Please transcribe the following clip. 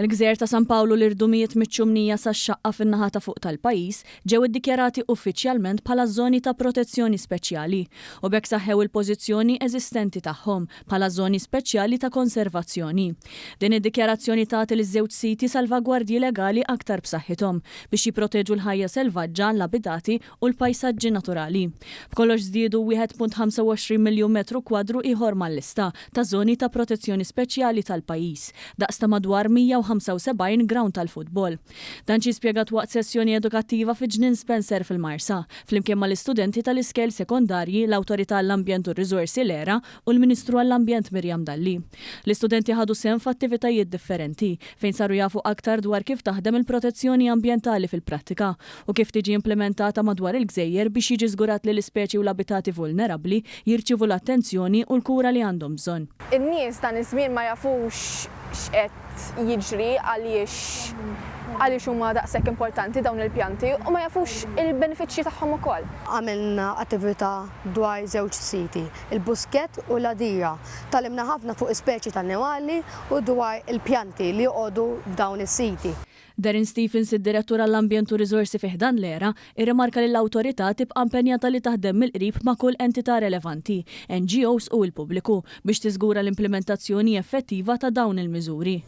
Il-Gżejjer ta' San Pawl u l-irdumijiet miċ-Ċumnija sax-Xaqqa fin-naħa ta' fuq tal-pajjiż ġew iddikjarati uffiċjalment bħala żoni ta' protezzjoni speċjali u b'hekk saħħew il-pożizzjoni eżistenti tagħhom bħala żoni speċjali ta' konservazzjoni. Din id-dikjarazzjoni tagħti liż-żewġ siti salvagwardji legali aktar b'saħħithom biex jipproteġu l-ħajja selvaġġa, l-abitati u l-pajsaġġi naturali. B'kollox żdiedu 1.25 miljun metru kwadru ieħor mal-lista ta' żoni ta' protezzjoni speċjali tal-pajjiż, daqs ta' madwar 175 grawnd tal-futbol. Dan ġie spjegat waqt sessjoni edukattiva fi Ġnien Spencer fil-Marsa, flimkien mal-istudenti tal-iskejjel sekondarji, l-Awtorità għall-Ambjent u r-Riżorsi, l-ERA, u l-Ministru għall-Ambjent Miriam Dalli. L-istudenti ħadu sehem f'attivitajiet differenti, fejn saru jafu aktar dwar kif taħdem il-protezzjoni ambjentali fil-prattika u kif tiġi implimentata madwar il-gżejjer biex jiġi żgurat li l-ispeċi u l-abitati vulnerabbli jirċievu l-attenzjoni u l-kura li għandhom bżonn. In-nies dan iż-żmien ma jafux x'qed jiġri għaliex għaliex huma daqshekk importanti dawn il-pjanti u ma jafux il-benefiċċji tagħhom ukoll. Għamilna attività dwar żewġ siti, il-Buskett u l-Għadira. Tgħallimna ħafna fuq ispeċi ta' annimali u dwar il-pjanti li joqogħdu f'dawn is-siti. Darren Stephens, id-Direttur għall-Ambjent u Riżorsi fi ħdan l-ERA, irrimarka li l-Awtorità tibqa' impenjata li taħdem mill-qrib ma' kull entità relevanti, NGOs u l-pubbliku, biex tiżgura l-implimentazzjoni effettiva ta' dawn il-miżuri.